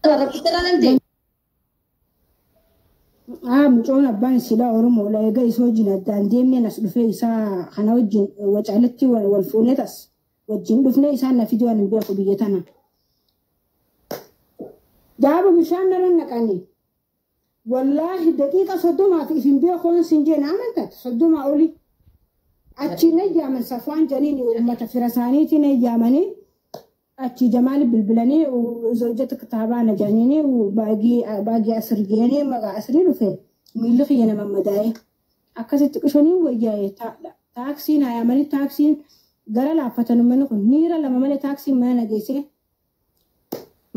Rabbitti dhalte. Mucoon abbaan isiidhaa Oromoodha. Egaa isa wajjin addaan deemneen as dhufee isaa kana wajjin wacaaletti wal fuunee tas wajjin dhufnee isaan na fiduu waan hin beeku biyya tana. Gaafa bishaan narra naqanii wallaahi daqiiqa 30f if hin beekuun sin jeen amantaati 30 oli. Achiin eeyyaaman safwaan janiin uummata fira isaaniitiin eeyyaamanii achi jamaali bilbilanii zawjata kitaabaa janiini baagii asir geenee maqaa asirii dhufe miilli kiyya nama madaa'e akkasitti qishanii wayyaa'e taaksiin haayamanii taaksiin gara laaffatan uummanni kun niira lama malee taaksiin mana nageesse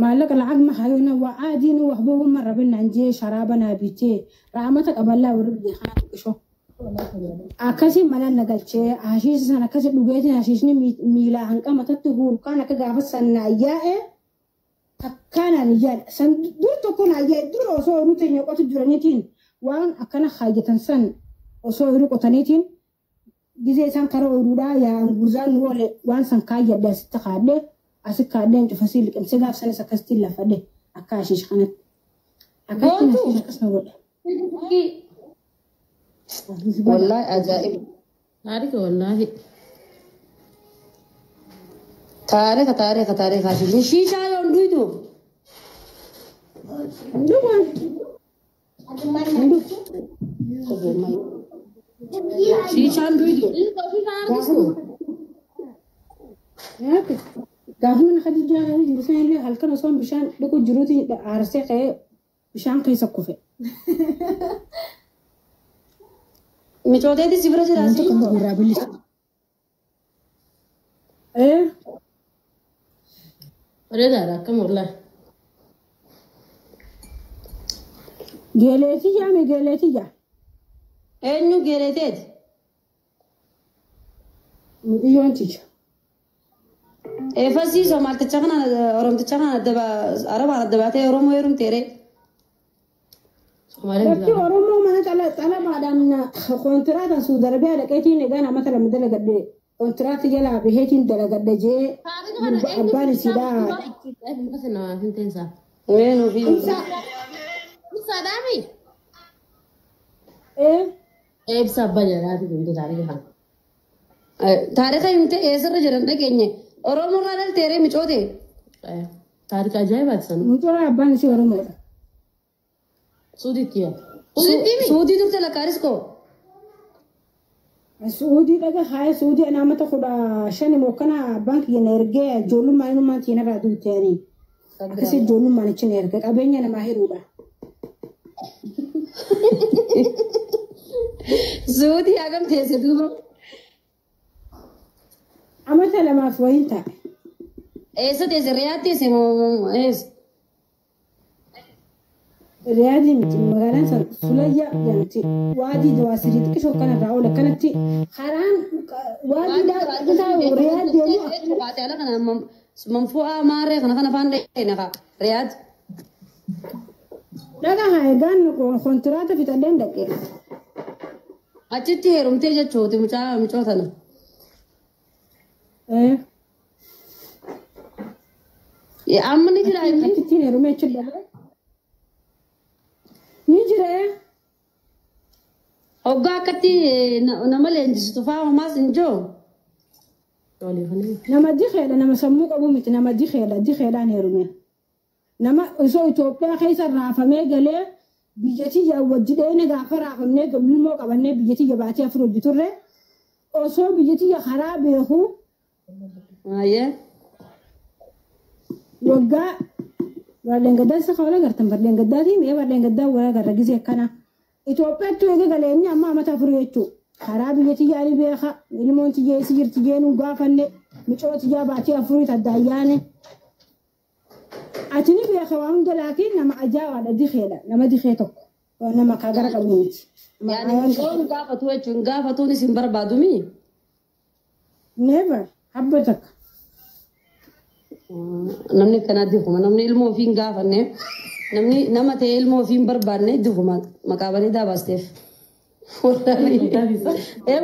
maallaqa lacag ma hayona waa caadiin waxba uma rabinaan jee sharaaba naa bitee raamata qaballaa warri biyya kanaa tuqisho. Akkasii mana nagalchee hashiisha sana akkasi dhugeetiin hashiishni miilaa hanqamatatti huurkaan akka gaafa san yaa'e takkaanaan yaadha. San dur tokko naa yaa'e dur osoo horii teenya qotu jiraniitiin waan akkana haayyatan san osoo horii qotaniitiin gizee isaan karaa ooluudhaa yaa'an gurzaan nu oole waan san kaayyadhe asitti kaadhe asi kaadheen cufasii liqimsee gaaf sanis akkasitti lafadhe akka hashiisha kanatti. Akkasitti hashiisha akkasuma godhe. Wallahi ajaa'ib. Taarika wallaahi. Taarika taarika taarika hashiisha. Shiishaa yoon duydu. Dhugaan. Shiishaan duydu. Gaafa mana Khadijaa kan jiru sana illee halkan osoo bishaan dhiqu jiruuti aarsee ka'ee bishaan keessa kufe. Micooteetis si bira Waan jiraasi. tokko irraa bilisa. Bareedaadha akkam wallaahi. Geeleetiyyaa mi geeleetiyyaa? Eenyu geeleteeti? Mucayyoon tiyya. Eefasii Soomaalticha kana Oromticha kana adda Arabaan adda baatee Oromoo heerumteere. Soomaaleen Bakki Oromoo mana xalabaadhaan kontiraata Suudi Arabiyaa dhaqeetiin egaa nama lama dalagadhe kontiraata jalaa baheetiin dalagadhe jee Taarika kana abbaan isiidhaa. Weenuu fi Ibsaadhaami. Ee Ibsa abbaa jalaati kun taarika kana. Taarika himte eessarra jiran dhageenye Oromoo irraa dhalteere micoote. Taarika ajaa'ibaati sanuu. Mucaa abbaan isii Oromoodha. Suudiitti yaa. Suudiitti mi? Suudii turte lakkaariskoo. Suudii dhaga haaya suudii anaa mata 15 mokkana abbaan kiyya na ergee ijoollummaan inummaan tiina irraa duuteeni. Akkasii ijoollummaan achi na erge qabeenya namaa hiruudha. Suudii hagam teesse duuba. Amata lamaaf wayiin taa'e. Eessa teesse Riyaad teesse moo eessa? Riyaadii miti magaalaan san Sulayya jedhamti. Waadii Jawaasirii xiqqishoo kanarraa ol akkanatti karaan waadii daakuu Riyaad deemu Baatee ala kana manfu'aa maarree kana kana afaan dhahee naqa Riyaad. Dhaga haa egaan kontiraata fixadheen dhaqee. Achitti heerumtee jechuuti mucaa micoo tana. Amma ni jira inni. Achittiin heerumee achi dhaqee. Ni jira. Hoggaa akkatti nama leenjistu fa'aa homaas hin jiru. Nama dikeedha nama sammuu qabu miti nama dikeedha dikeedhaan heerume. Nama osoo Itoophiyaa keessa raafamee galee biyya tiyya wajji dheene gaafa raafamnee ilmoo qabannee biyya tiyya baatee afur hojii turre osoo biyya tiyya karaa beeku Ayyee. Waggaa barleen gaddaa isa kawala gartan barleen gaddaatii mee barleen gaddaa wala garra gizee akkana. Itoophiyaatti eega galee inni amma amata afur jechuudha. Karaa biyya tiyyaa ni beeka ilmoon tiyya eessa jirti jeenuu gaafanne micoo tiyyaa baatee afurii taddaayyaane. Ati ni beeka waan hunda laakiin nama ajaa'ibaadha dikeedha nama dikee tokko nama kaa gara qabu miti. Yaani micoon gaafatu jechuun gaafatuunis hin barbaadu mii? Never habba takka. Namni akkanaa dikuma namni ilmoo ofii hin gaafanne namni nama ta'e ilmoo ofii hin barbaanne dikuma maqaa bareedaa baasteef. Wallahi.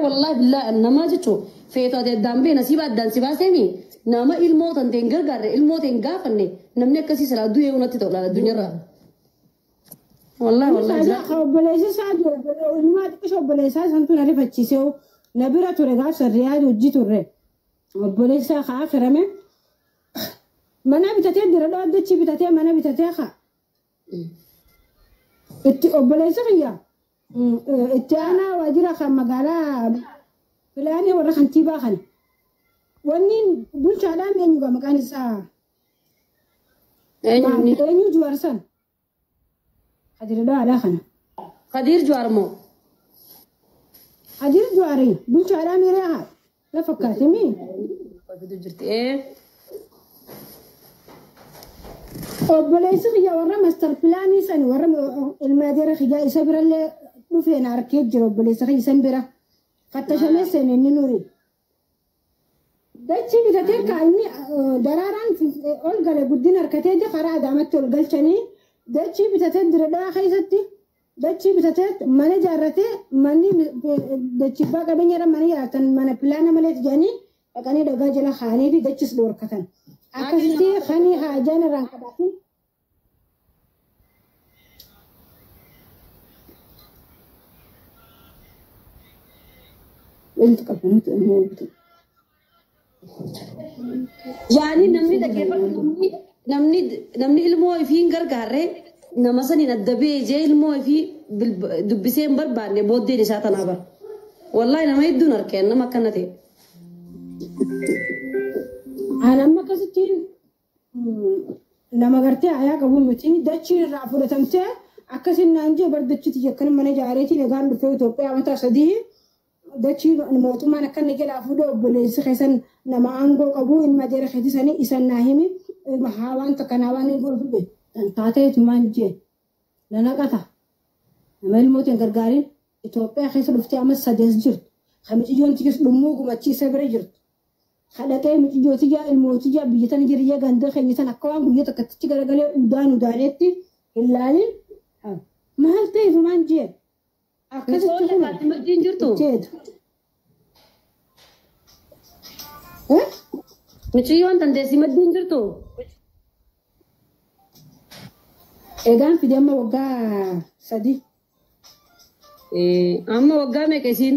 Wallahi billahi nama jechuun feetu ati addaan bee nasiiba addaan si baaseemi nama ilmoo tan ta'e hin gargaarre ilmoo ta'e hin gaafanne namni akkasii silaa du'ee unatti ta'u addunyaarraa. Wallahi wallahi jira. Obboleessi isaa ilmaa xiqqisho obboleessaa santu na rifachiisee na bira ture gaaf Riyaad hojii turre. Obboleessi isaa kaa firame mana bitatee dira dhooddachi bitatee mana bitatee kaa. Itti obboleessi kiyya itti aanaa waajjira kan magaalaa pilaanii warra kantiibaa kana. Wanni bulchaadhaan eenyuga maqaan isaa Eenyu eenyu Jawaar san? Kadir dhaadhaa kana. Kadir Jawaar moo? Kadir Jawaarii bulchaadhaan hiree haa la fakkaate mii? Jirti. Obboleessi kiyya warra master pilaanii sani warra ilma adeera kiyyaa isa birallee dhufeen arkee jira obboleessa kiyya isan bira. Fattashamee seene inni nuri. Dachii bitatee kaa inni daraaraan ol gale guddina harkatee karaa Adaamatti ol galchanii dachii bitatee dira dhawaa keessatti dachii bitatee mana ijaarratee manni dachii abbaa qabeenyaadha mana ijaarratan mana pilaana malee jedhanii dhaqanii dhagaa jala kaa'anii fi dachis dhoorkatan. Akkasitti kanii haajaan irraan qabaatin. Wanti qabbanuutu immoo bitu. Yaani namni dhaggeeffatu namni namni ilmoo ifii hin gargaarre nama saniin adda ba'ee jee ilmoo ifii dubbisee hin barbaanne booddeen isaa tanaa bara. Wallahi nama hedduun arkeen nama akkana ta'e. Ani amma akkasitti nama gartee ayaa qabu miti dachii irraa fudhatamtee akkasin naan jee bar dachiiti jekkana mana ijaareetiin egaan dhufee Itoophiyaa mataa sadii dachii mootummaan akka inni jalaa fuudhee obboleessi keessan nama aangoo qabu ilma adeera keetii sanii isan naa himi haa waan takka naa waan hin godhu taateetumaan jee nanaqata nama ilmootiin gargaarin Itoophiyaa keessa dhuftee amma sadees jirtu kamiciyyoon tiyyas dhummuu gumachiisa bira jirtu. Kadhaqee miciyyootiyyaa ilmootiyyaa biyya tana jiriyyaa ganda keenya tan akka waan guyyaa takkattichi garagalee udaan udaaneetti hin laalin maal ta'eef maan jee akkasitti Misoonni kuma kaatti maddiin jirtu. jeetu. Miciyyoon dandeessi maddiin jirtu. Egaan fide amma waggaa 3. Amma waggaa meeqa isiin?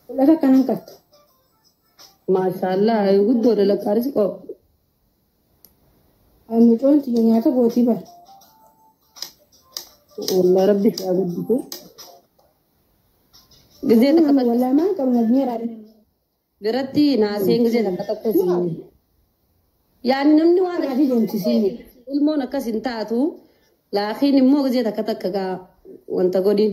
Mul'ata akkanan qabdu. Maashaallah guddoodha lakkaarisi qaba. Mucoon tiyya nyaata gootii bara. Wallah rabbi haa guddisu. Gizee takka takka Wallahi maal qabna miira. biratti naaseen gizee takka takka si. Yaani namni waan Kanaafi deemsisiin. ilmoon akkas hin taatu laakiin immoo gizee takka takka gaa wanta godhin.